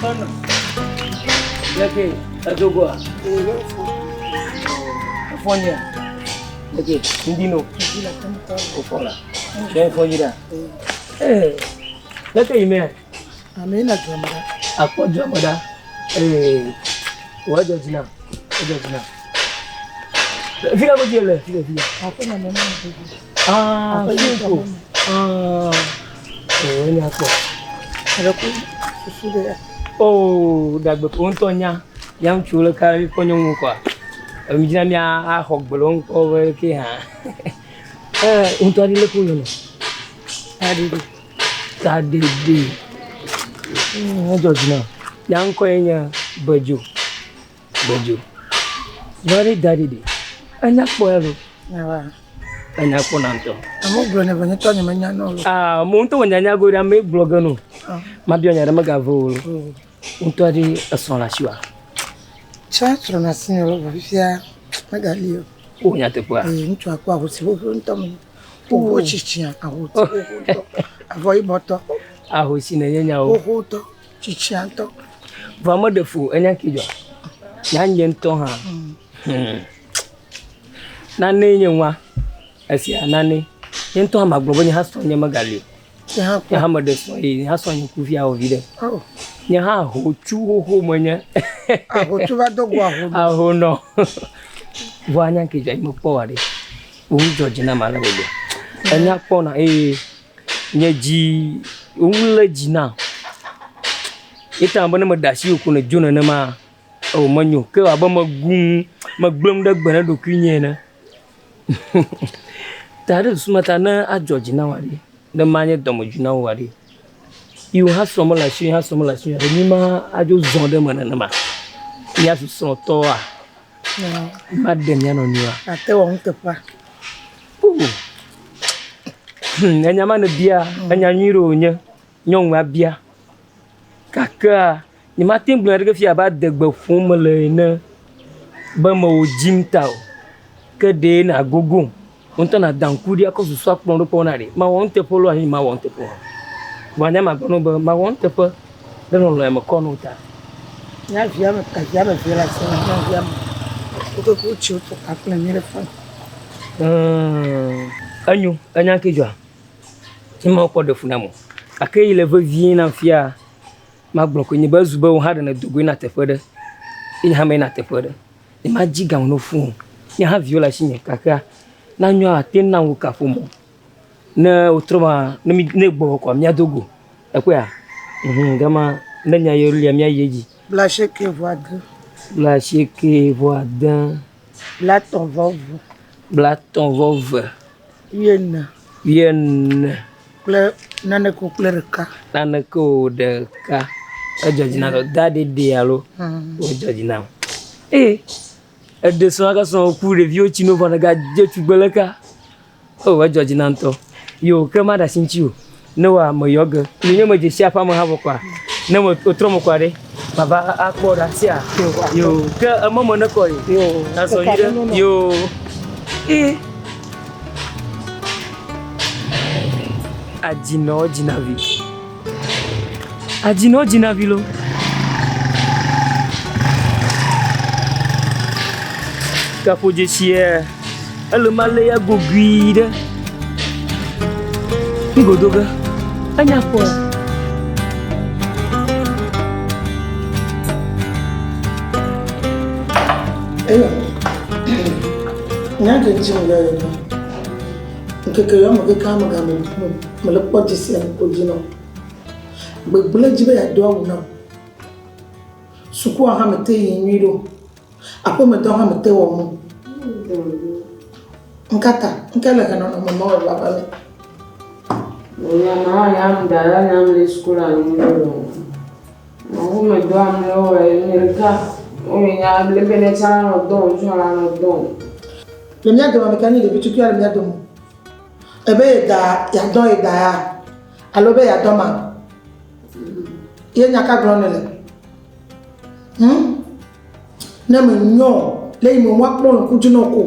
Enɔ. Leke edogoa? Efɔ nyia? Leke ŋdi no? Ofɔ la. Ṣe efɔ nyi ɖa? Ee. Leke yi mea? Ame yi na dua me ɖa. Akpɔ dua me ɖa. Ee. Wò edzɔ dzi nam. Edzɔ dzi nam. Fi ka godzi le? Fi ka fi ka? Aƒe me me me. Ah, fi ko. Ah. Oo, enya kpɔ. Ɖe ko susu ɖe ya. Oo, ɖagbe ko ŋutɔ nya. Ya ŋutsuwo le ka kpɔ nyɔnuwo kɔa. Emi dzina mía axɔ gbe le wo ŋu kpɔ be ke hã. Ee, ŋutɔ aɖe le ko yɔnɔ. Taɖeɖe. Taɖeɖe. Edzɔ dzi nam. Ya ŋkɔe nye Bedzo. Bedzo. Va ɖe da ɖi ɖe. Enya kpɔ ya lo. Enya kpɔ na ŋutɔ. Amewo gblɔ ne be nye tɔ nye menya nɔ lo. Ah, mo ŋutɔ wɔ nyanya go ɖe ame gblɔ ge no. Ah. Mabiɔ nya ɖe megave o lo. Ŋutɔ ɖe esrɔ̃ le asiwòa? Tsã srɔ̃ le asinye lo vɔ fifia megali o. O nyateƒea? Ee, ŋutsua kpɔ ahosi xoxo ŋutɔ me. Xoxo tsitsia ahosi xoxo ŋutɔ. Avɔ yibɔ tɔ. Ahosi nenye nyawo. Xoxo tɔ. Tsitsia ŋutɔ. Vɔa meɖe fu enya ke dzɔa? Nya nye ŋutɔ hã. Hmm. Nanee nye nua. Esia nane. Nye ŋutɔ hã magblɔ be nye hã srɔ̃nye megali o. Nye hã Nye hã meɖe srɔ̃ eye nye hã srɔ̃nye ku fia wɔ viɖe. Oh. Nye hã ahotsu xoxo menye. Ahotsu va do go ahonɔ. Ahonɔ. Vɔa nya ke dzɔa nye mekpɔ wa ɖe. Wò dzɔ dzi nam ale gbegbe. Enya kpɔna eye nye dzi wò nu lé dzi nam. Ye ta be ne meɖe asi wò ko nèdzo nenema, eo menyo o. Ke abe megu nu, megblẽ nu ɖe gbe na ɖokuinye ene. Ta ɖe susu ma ta ne adzɔ dzi na wò aɖe, ne manye dɔmedzoe na wò aɖe, yi wò hã srɔ̃ mele asiwò, nye hã srɔ̃ mele asinye o, ɖe míma adzo zɔ ɖe eme nenema? Míazu srɔ̃tɔwoa? Mímaɖe mía nɔnɔewoa? Ate wɔ nuteƒea? O! Hmm, enya ma nèbia, enya nyui ɖe wònye nyɔnua bia. Gakea, nyemate ŋu gblɔ nya aɖeke fia abe adegbe ƒom mele ene be mewò dzim ta o. Ke ɖee nàgogom, wò ŋutɔ nàda ŋku ɖi akɔ susu akplɔm ɖo kpɔ na ɖe mawɔ nuteƒe loo alo nyemawɔ nuteƒe o. Vɔa nye magblɔ na wò be mawɔ nuteƒe ɖe lɔlɔ̃ ya mekɔ na wò ta. Nye via me evia me vie le asi me nye via me wo keke wotsi wotɔ kpakple nyuie ɖe fam. Mm, enyo, enya ke dzɔa. Nye mawo kpɔ ɖe fu nam o. Gake yi le vevie nam fia, magblɔ koe nye be ezu be wò hã ɖe nèdo go yina teƒe ɖe. Ye nye hã meyina teƒe ɖe. Nyemadzi ga no fũ o. Nye hã viwo le asinye gakea, ne anyo ate ŋu nam wò kaƒomɔ. Ne wotrɔ ma, ne mi ne egbɔ kɔa míado go. Ekpɔea? Unhun gama ne nya ye lia míayi edzi. Blaasieke vɔ ade. Blaasieke vɔ ade. Blatɔ̃ vɔ eve. Blatɔ̃ vɔ eve. Wuiene. Wuiene. Kple naneke o kple ɖeka. Naneke o ɖeka. Edzɔ dzi na dɔ da ɖeɖe alo edzɔ dzi nam. Ee, eɖe srɔ̃ ake srɔ̃ ku ɖeviwo tsi no vɔ nègadze tugbe leka. O edzɔ dzi nam ŋutɔ. Yo ke maɖe asi ŋuti o. Ne wòa meyɔ ge. Yi ne medze si aƒea me hã vɔ kɔa, ne me wotrɔ me kɔa ɖe, mava akpɔ ɖa sia. Yo ke emɔ me nekɔ yi. Yo. Azɔ nyuiɖe. Yo. Ee. Adzinɔ dzina vi. Adzinɔ dzina vi lo. Kaƒodzesie ele ma le ya gogui ɖe. Nugodo ge. Enya kpɔa. Eyo. Nya ke ŋuti mele ye be, ŋkeke yawo me kekeŋ megame ŋkume mele kpɔ dzesi ŋku dzi na wò. Gbegblẽ dzi be yeado awu nam. Sukua hã mete yi nyuie ɖe o. Aƒemedɔ hã mete wɔm o. Ŋkata, ŋke le he nɔnɔme mawo va va me? Nya ma ya da ya nyam le sukula nyuie o. Aƒemedɔ amewo wɔ nye ɖeka. Woyi nya le be ne tsã nɔ dɔm, tsã la nɔ dɔm. Le mía dome ame ka nye ɖevi tukui le mía dome? Ebe yeda yeadɔ yeda ya alo be yeadɔ ma? Ye nya ka gblɔm nèle? Hm? Ne menyɔ le yi me woakpɔ ŋku dzi nɔ ko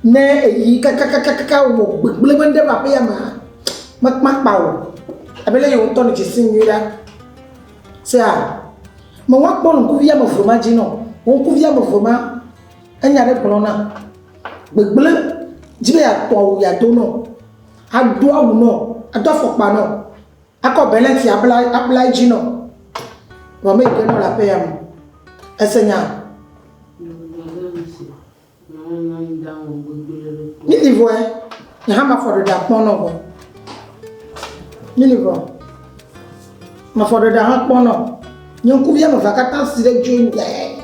ne eyi kakakakaka wɔ gbegblẽ be ŋɖe va aƒe ya mea, mekpa kpa o. Abe le yi wò ŋutɔ nèdze si nyuie ɖa. Sea? Mewɔ akpɔ le ŋkuvi ame eve ma dzi nɔ. Wò ŋkuvi ame eve ma, enya ɖe gblɔ na. Gbegblẽ dzi be yeatɔ awu yeado nɔ. Ado awu nɔ, ado afɔkpa nɔ. Akɔ belɛti abla abla edzi nɔ. Vɔ me yi ke nɔ le aƒe ya me. Ese nya? Mi li vɔe. Nye hã mafɔ ɖeɖe akpɔ nɔ vɔ. Mi li vɔ. Mafɔ ɖeɖe hã kpɔ nɔ. Nye ŋkuvi ame evea katã si ɖe dzo nyɛɛ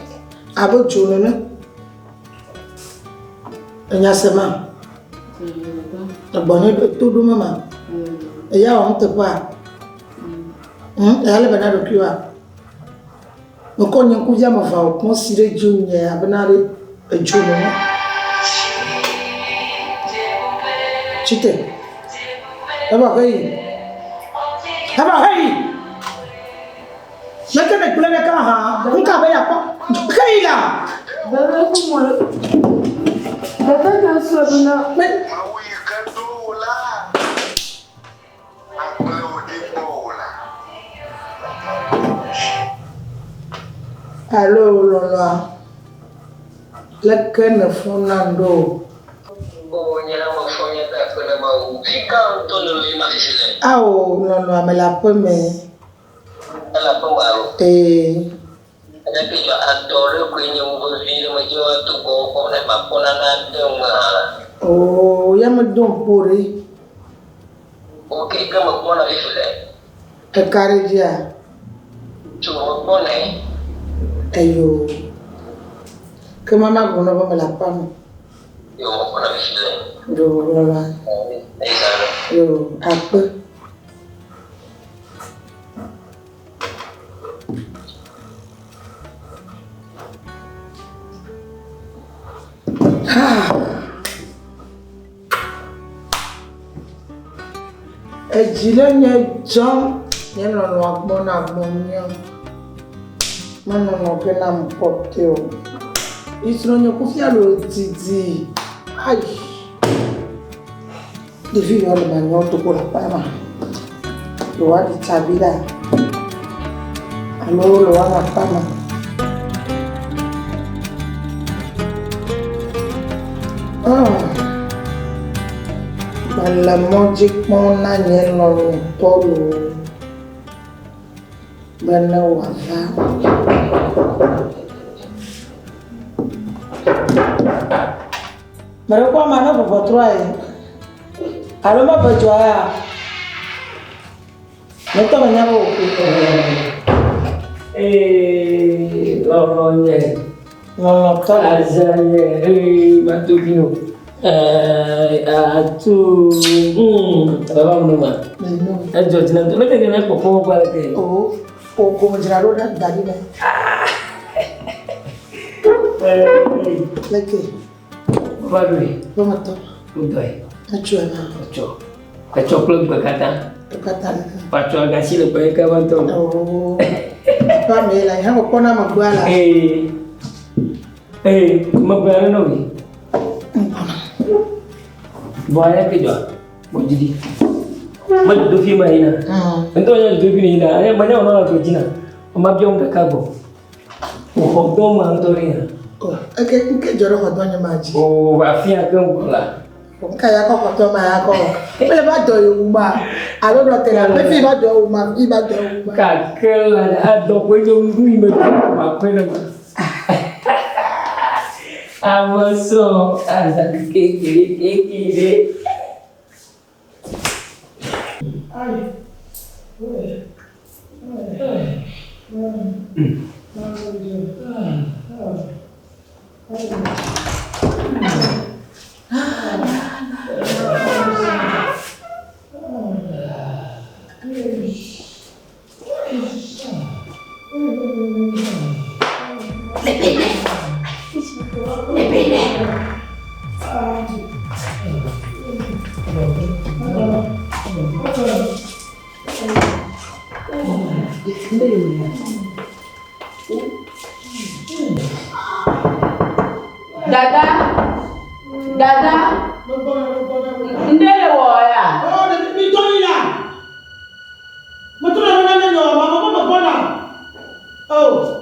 abe dzo nene. Enya se ma? Egbɔ nye to ɖo me ma. Eya wɔ nuteƒea? Hm, eya le be na ɖokuiwoa? Mekɔ nye ŋkuvi ame eveawo kpɔ si ɖe dzo nye abe na ɖe edzo nene. Tsite. Eva heyi. Eva heyi. Meke ne kple ɖeka hã. Ŋka be yakpɔ. Heyi la. Bebe ku mo. Bebe na sɔ na. Mawu yi ke ɖo wò la. Agblẽ wò ɖi kpɔ o la. Alo lɔlɔa, leke nèfɔ nam ɖo? Oo, nye hã mefɔ nye ta akpe na Mawu. Fika ŋutɔ nèle ema fifi le? Ao, lɔlɔa, mele aƒe me. Èle aƒe me alo? Ee. Aleke dzɔ adɔ ɖe koe nye nu vevi ɖe medzi be mato gbɔwò kpɔ ne makpɔ nane ade ŋu hã la? Oo, ya medo ŋku o ɖe. Ok, ke mekpɔna fifi le. Eka ɖe dzia? Tso mekpɔnɛ. Eyo. Ke mama gblɔ na be mele aƒea me. Yo, mekpɔna fifi le. Yo, lɔlɔa. Eyi zã ɖe. Yo, akpe. Edzi ɖe nye dzɔm, nye lɔlɔ̃a gbɔna gbɔnye. Menɔnɔ ge nam kpɔtɔe o. Yi srɔ̃nye kufia lo didi. Ayi. Ɖevi yiwo le manyɔ dogo le aƒea me. Le woaɖi tsa vi ɖa alo le woanɔ aƒea me. Ah, mele mɔ dzi kpɔm na nye lɔlɔ̃tɔ loo be ne wòava. Ame ɖe kpɔ amea ne ʋu ʋɔtrua yi alo me ʋe dzoa ya nye ŋutɔ menya be wòku. Ee, lɔlɔ̃nye. Lɔlɔ̃tɔ. Azanye ee matovi o. Ee atu baba mu ma. Edzɔ dzi na ŋutɔ. Leke ke ne kpɔkpɔ gbɔ aleke. O o ko dzra ɖo ɖe da ɖi ne. Leke. Va ɖoe. Ƒemetɔ. Wodɔe. Etsɔe na. Etsɔ. Etsɔ kple gbe katã. Katã ɖeka. Patsɔ agasi le gbe ɖeka va tɔ. Oo. Ƒe ame la, ihe mekpɔ na megbea la. Ee. Ee, megbea ne nɔvi. Ŋkpɔna. Vɔ ale ke dzɔa? Bɔ didi. Me dzodoƒi ma yina. Ŋutɔ nye dzodoƒi yina. Eye menya wònɔ le dzi na. Mabia ŋu ɖeka gbɔ. Wò xɔdɔ ma ŋutɔ ɖe ya. O, eke nke dzɔ ɖe xɔdɔ nye ma dzi. O, afi ya ke ŋgɔ la. Nka ya kɔ xɔdɔ ma ya kɔ. Mele va dɔ yi wu ma. Alo nɔ te la, mefi va dɔ wu ma, fi va dɔ wu ma. Kake la, adɔ koe nye nu yi me ma koe ne ma. Ame srɔ̃ aza kekere kekere. Dada, dada, ŋɖe le wɔ ya? Metrɔ ɖe nane nyɔ, mama me gbɔna. Oh.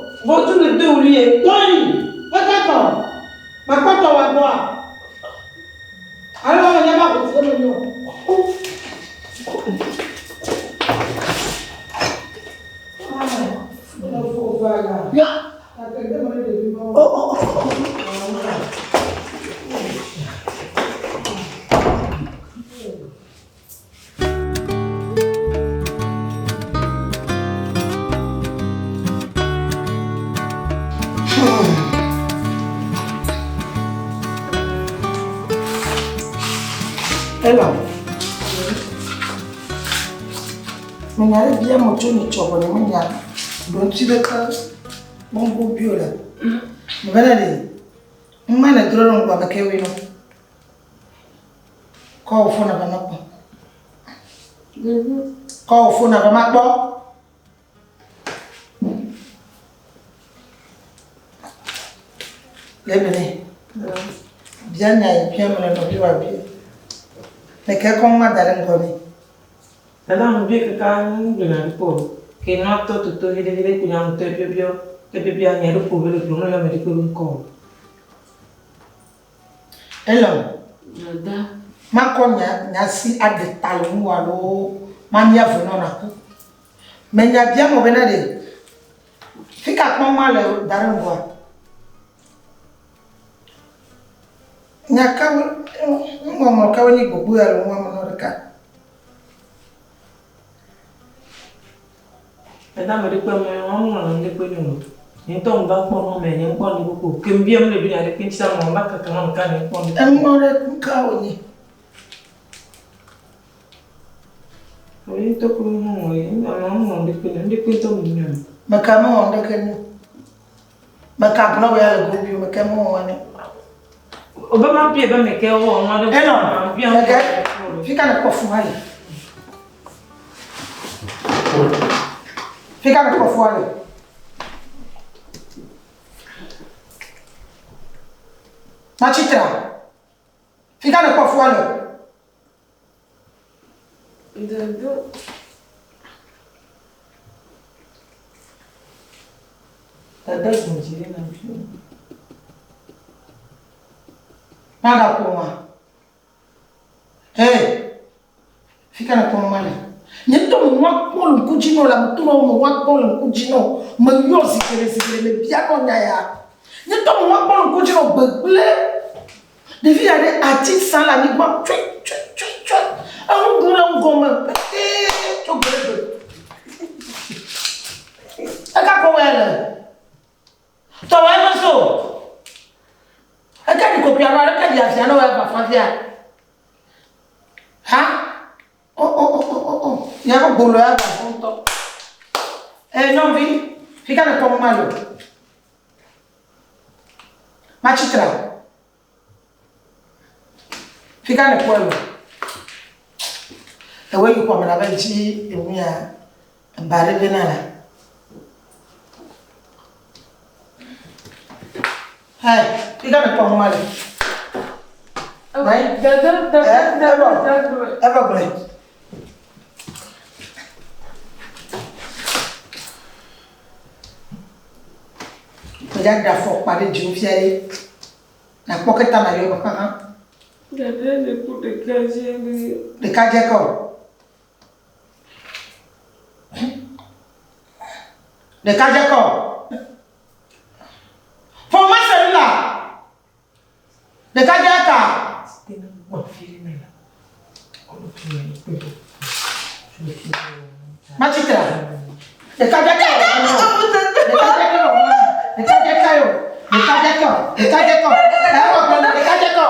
Elɔ. Menya ɖe bia mo tso nyitsɔ vɔ nye menya ɖo ŋuti ɖeke gbɔngbɔ bio le. Mebena ɖe ŋma ne dro ɖe ŋgɔ ame ke woe nɔ. Kɔ wò fone va makpɔ. Kɔ wò fone va makpɔ. Le eme nɛ. Bia nya yi bia mele nɔvi wa bia. Meke kɔ ŋma da ɖe ŋgɔ nɛ. Dada ŋu bie kaka ŋu gblɔna ɖi kpɔ o. Ke nua tɔ toto heɖeheɖe ko nya ŋutɔ ebiɔbiɔ ebiɔbiɔ nya ɖo ƒo be le gblɔ meyɔ ame ɖekpe be ŋkɔ o. Elɔ. Dada. Makɔ nya nya si aɖe ta le ŋuwò alo mamia ve nɔ nàku. Menya bia mɔ bena ɖe fika kpɔm male da ɖe ŋgɔa? Nya kawo nuŋɔŋlɔ kawo nye gbogbo ya le ŋua me nɔ ɖeka? Dada ame ɖekpe me ŋɔŋlɔ nu ɖekpe nyo o. Nye ŋutɔ ŋva kpɔ nu me nye ŋkpɔ nu kpokpo. Ke ŋbia ŋle ɖo nya ɖekpe ŋuti sa ŋɔ va kaka ŋɔ ŋka nye ŋkpɔ nu. Eŋlɔ ɖe ŋka wònye? Wo ŋutɔ ko ŋɔŋlɔ ye ame ŋɔŋlɔ nu ɖekpe nyo. Nu ɖekpe ŋutɔ me nyo. Meka mewɔ nu ɖeke nyo. Meka gblɔ be ya le go bio meke mewɔ nyo. Obe ma bia be meke wɔ nua ɖe. Enɔ meke fika ne kpɔ fu hã le. Fika ne kpɔ fua le. Matsi tra. Fika ne kpɔ fua le. Dada. Dada gbɔn dzi ɖe na fi. Magaƒo nua. Hey! Fika nèkpɔ nua le? Nye ŋutɔ menɔa kpɔ le ŋku dzi na wò le ame to na wò, menɔa kpɔ le ŋku dzi na wò. Meyɔ zi geɖe zi geɖe mebia nɔ nya ya. Nye ŋutɔ menɔa kpɔ le ŋku dzi na wò gbegblẽ. Ɖevi ya ɖe ati sã le anyigba tsɔe tsɔe tsɔe tsɔe. Enu ɖum le ŋgɔme petee tso gbe ɖe gbe. Eka kpɔ wɔ ya le? Tɔwɔ eme so. Eke ɖi kokoe alo aleke ɖi avia ne wɔ eva fafia? Ha? O o o o o o. Ya ko gbolo ya va fún tɔ. Eh nyɔnuvi, fi ka ne kpɔ ma lo? Matsitra. Fi ka ne kpɔ lo? Ewe yi kpɔ me na be dzi enu ya eba ɖe be na la. Hey, fi ka nèkpɔ nua le? Eva gblɔe. Medza ɖe afɔkpa ɖe dziwò fia ye. Nakpɔ ke ta nayɔ eme xaxa. Ɖekadze ke o. Ɖekadze ke o. Ƒome se la. Ɖekadze ka. Matsitra. Ɖekadze ka. Ɖekadze ka. Ɖekadze ka yo. Ɖekadze ka. Ɖekadze ka. Ɖekadze ka.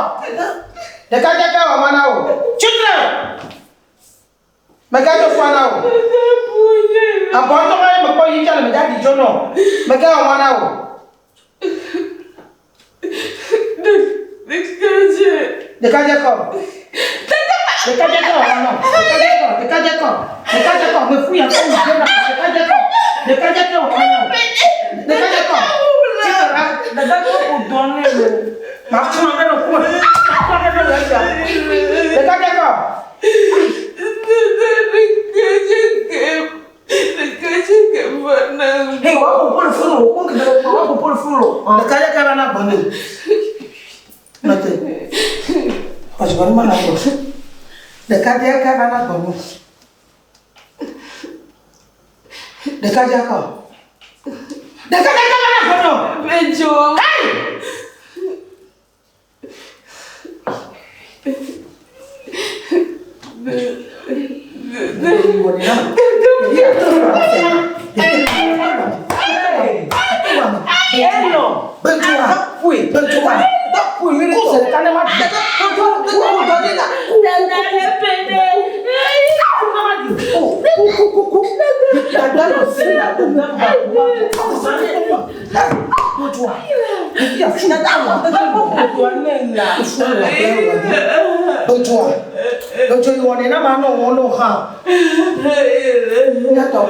Ɖekadze ka wɔ mana o. Tsitre. Mègadzo fua na o. Abɔtɔ ma ye mekpɔ yi tsa le mègaɖi dzo nɔ. Mègawɔ nua na o. Ɖekadze kɔ. Ɖekadze kɔ wɔ nɔ. Ɖekadze kɔ. Ɖekadze kɔ. Ɖekadze kɔ. Mefu ya kɔ mu na. Ɖekadze kɔ. Ɖekadze kɔ wɔ nɔ. Ɖekadze kɔ. Tsikara. Dada kɔ ko dɔ ne lo. Makɔ ame ɖe ŋkume. Makɔ ame ɖe ŋkume. Ɖekadze kɔ. Hey, wa po le funu, wo ke wa po le funu. Ɖeka ɖeka na gbɔ ne. Nɔte. Ɔdzɔ ma na gbɔ. Ɖeka ɖeka na gbɔ ne. Ɖeka ɖeka. Ɖeka ɖeka na gbɔ ne. Bedzo. Hey! Ojoa, ojo yi wɔnɛ na ma nɔ wɔn nɔ hã. Nyatɔ.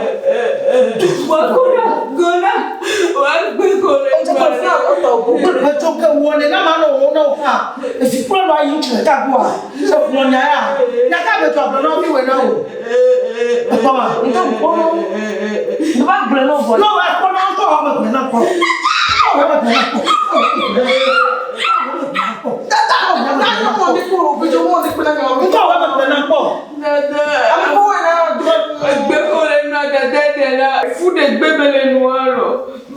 Ojo ke wɔnɛ na ma nɔ wɔn nɔ hã. Esi kplɔ lɔ ayi ŋutsu ɖeka gbɔa. Ekplɔ nya ya. Nya ka be tɔ gblɔ na vi wɔ na o. Ekpɔ ma. Ŋutɔ kpɔ. Va gblɔ na vɔ. No, ekpɔ na ŋutɔ wɔ me gblɔ na kpɔ. Wɔ me gblɔ na kpɔ. Dada, dada, mo ni kuro, bijo mo ni kpena nyawo. Ŋutɔ wɔ me gblɔ na kpɔ. Dada. Ame ko wɔ na dɔ. Egbe ko le nua dada de la. Fu de gbe be le nua lɔ.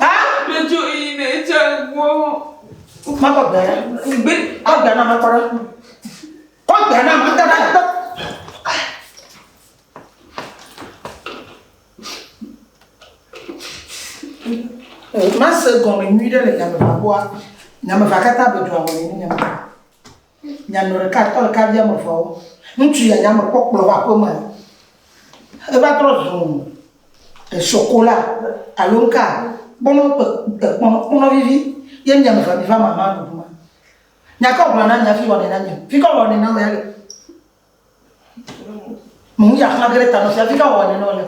Ha? Bijo yi ne tsa gbɔ. Ma kɔ gbe ya. Gbe. Kɔ gbe na ma kpɔ ɖe. Kɔ gbe na ma kpɔ ɖe. Ma se gɔme nyui ɖe le nyameva gbɔa. Nyameva katã be dua wɔnɛ ne nyameva. Nyanɔ ɖeka tɔ ɖeka vi ame eveawo. Ŋutsu ya nyame kpɔ kplɔ va aƒe me. Eva trɔ zu esokola alo ŋka kpɔnɔ kpɔnɔ kpɔnɔ vivi ye nyameva mi va mama ɖuɖu ma. Nya ka wògblɔ na nya fi wɔnɛ na nye. Fi ka wɔnɛ na wò ya le. Mu ya xlã ge ɖe ta nɔ fia fi ka wɔnɛ na wò le.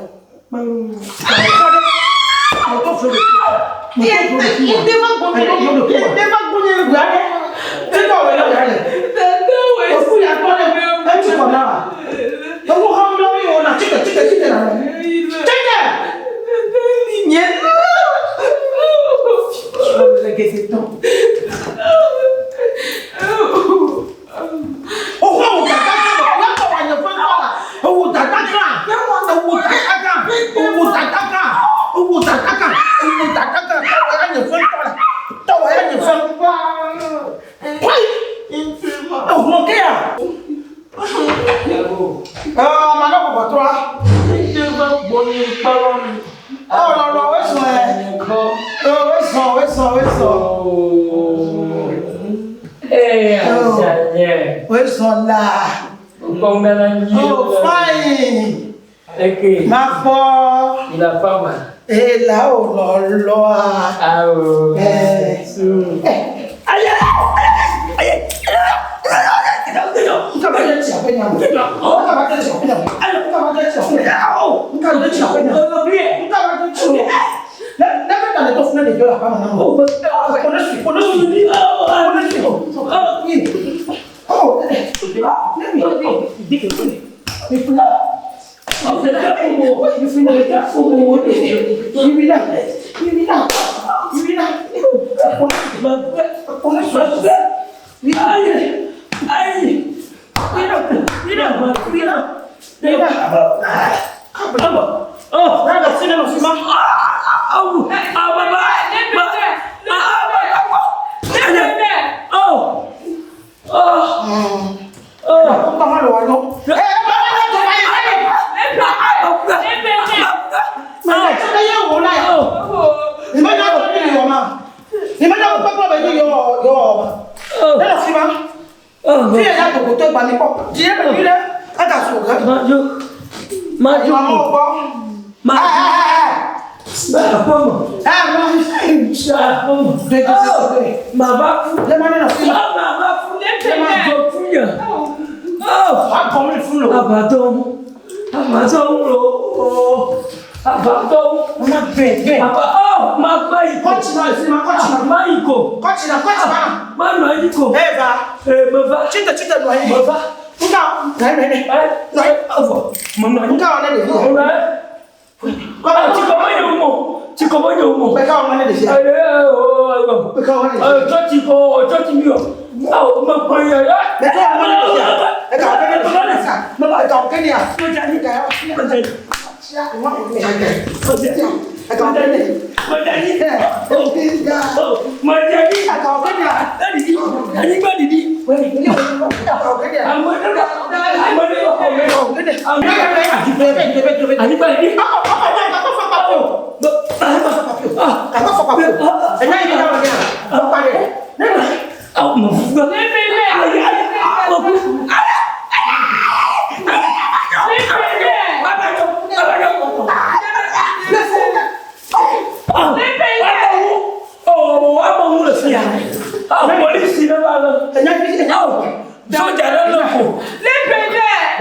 Oh, fine. Ok. Ma kpɔ. Il a pas mal. Ela o lɔlɔa. Awo. Eh.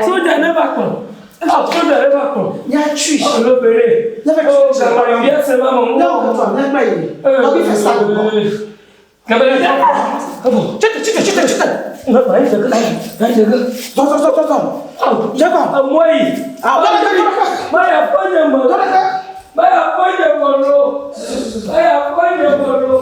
Soja ne va kplɔ. Soja ne va kplɔ. Míatui. Alo bere. Ne va tui. Gama yɔ se ma mɔ. Ne wò kɛtɔ míagba yi. Tɔgbi fɛ sa gbɔ. Gama yɔ. Abo. Tsite tsite tsite tsite. Nga yi dege. Yi dege. Zɔ zɔ zɔ zɔ zɔ. Jɛkɔ. Emɔ yi. Awo. Maya fɔ nye mɔ. Maya fɔ nye mɔ lo. Maya fɔ nye mɔ lo. Maya fɔ nye mɔ lo.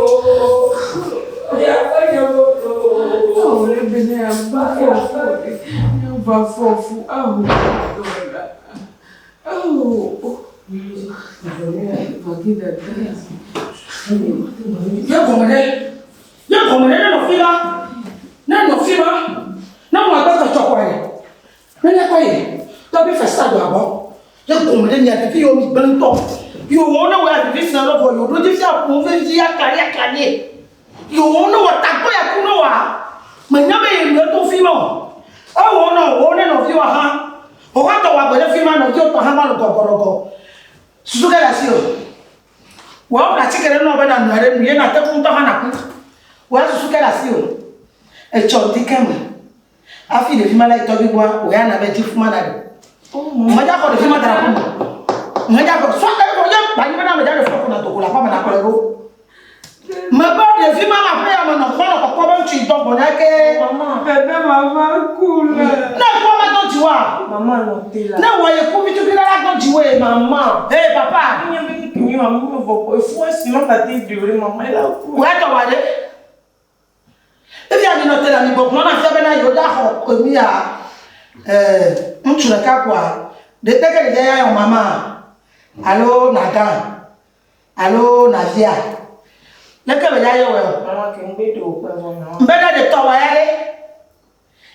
Awo le bene ya ba fɔfɔ ya ba fɔfu awo dɔla awo. Vagi dada. Ye gɔme ɖe. Ye gɔme ɖe ne nɔ fi ma. Ne nɔ fi ma. Ne mɔ agbɛ tsɔtsɔ kɔe. Ne ne kɔ yi. Tɔgbi fɛ sa do abɔ. Ye gɔme ɖe mia ɖevi yiwo mi gblẽ ŋutɔ. Yiwo ne wɔ ya vivi sena lɔ vɔ yiwo ɖo dzi fia ƒo vevi ya kali ya kali. Yiwo ne wɔ tagbɔ ya ku ne wa. Menya be ye nɔ to fi ma o. Ewɔ nɔ wo ne nɔvi wa hã. Wo hã tɔ wa gbe ɖe fi ma nɔviwo tɔ hã va le gɔgɔrɔgɔ. Susu ke le asi o. Wɔ ƒle atike ɖe nɔ be na nɔe ɖe nu ye na te ŋu ŋutɔ hã na ku. Wɔ susu ke le asi o. Etsɔ ŋdi ke me. Hafi ɖevi ma la yi tɔgbi gbɔa, wò ya na be dzi fuma na ɖe. Medza xɔ ɖevi ma da ɖe aƒe me. Medza xɔ sɔ eye wònye gbanyi bena medza ɖe fɔ na dogo le aƒe me na kplɔe ɖo. Mebe ɖevi ma le aƒe ya me nɔ kpɔ nɔ kpɔkpɔ be ŋutsu yi dɔ gbɔna ke. Dada mava ku le. Ne kua ma dɔ dziwoa. Mama nɔ te la. Ne wɔ ye ku vitukui la la dɔ dziwoe. Mama. Ee papa. Nye be ni wa mi vɔ ko efu esi ma ka te dure mama ela ku. Wò ya tɔ wa ɖe. Efia mi nɔ te le ami gbɔgblɔ na fia bena yewo ɖa xɔ enu ya ee ŋutsu ɖeka koa ɖe teke ɖevia ya yɔ mama alo nagã alo navia leke be ya yɔ wɔ Mama ke ŋgbe ɖe wò kpe vɔ na. mbe ɖe ɖe tɔ wa ya ɖe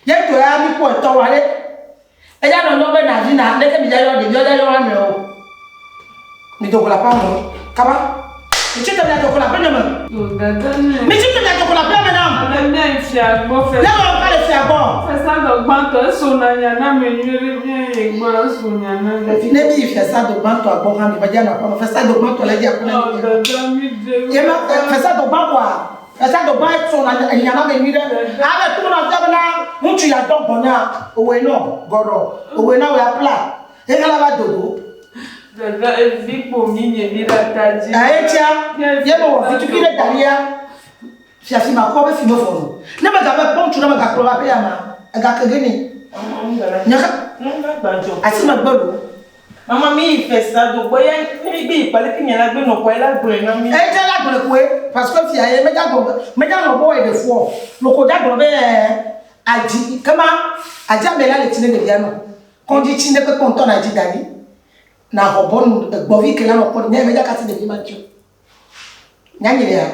ye to ya mi kpɔ etɔ wa ɖe eya nɔ nyɔ be navi na leke mi ya yɔ ɖevia ya yɔ ame o mi do go le aƒea me kaba mi tsi te mia do go le aƒe nye me O dada ne. mi tsi te mia do go le aƒea me nam Ale mía yi fia gbɔ fɛ. ne wɔ ka le fia gbɔ Fɛsa dɔ gbãtɔ eso na nya na me nyuie ɖe mía yi gbɔ eso nya na me. ne mi yi fiasa do gbãtɔ gbɔ hã mi va dze anɔ aƒeme fiasa do gbãtɔ le dzi aƒe na O mi dada mi ɖe. ye ma fiasa do gbã koa fiasa do gbã sɔ na nya na me nyuie ɖe abe to na fia bena ŋutsu ya dɔ gbɔ nya owoe nɔ gɔɖɔ owoe na woe apla ye xlẽ va dodo Dada evi kpo mi nye mi ɖe ata dzi. aye tia ye me wɔ vitukui ɖe da ɖia fiafi ma kɔ be fi me vɔ no ne me gabe kpɔ ŋutsu ɖe me gakplɔ va aƒe ya ma egake ge nɛ nye xe asi me gbe lo Mama mi yi fɛsa do gbɔ ya ne mi gbe yi kpale ke nye la gbe nɔ kɔ ela gblɔe na mi. Edze la gblɔe koe parce que fia ye medza gblɔ be medza nɔ be wɔe ɖe fuɔ loko dza gblɔ be adzi kema adzi ame la le tsi ne ɖevia nɔ kɔdzi tsi ne kpekpe ŋutɔ na dzi da ɖi na xɔ bɔnu egbɔvi ke la nɔ kpɔ nye medza kasi ɖevi ma ŋuti o nyanyi lea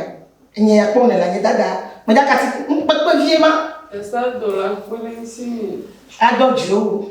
enye ya kpɔ ne le anyi dada medza kasi ŋkpekpe vie ma Fɛsa do la kpe ɖe ŋuti mi. adɔ dzi wo.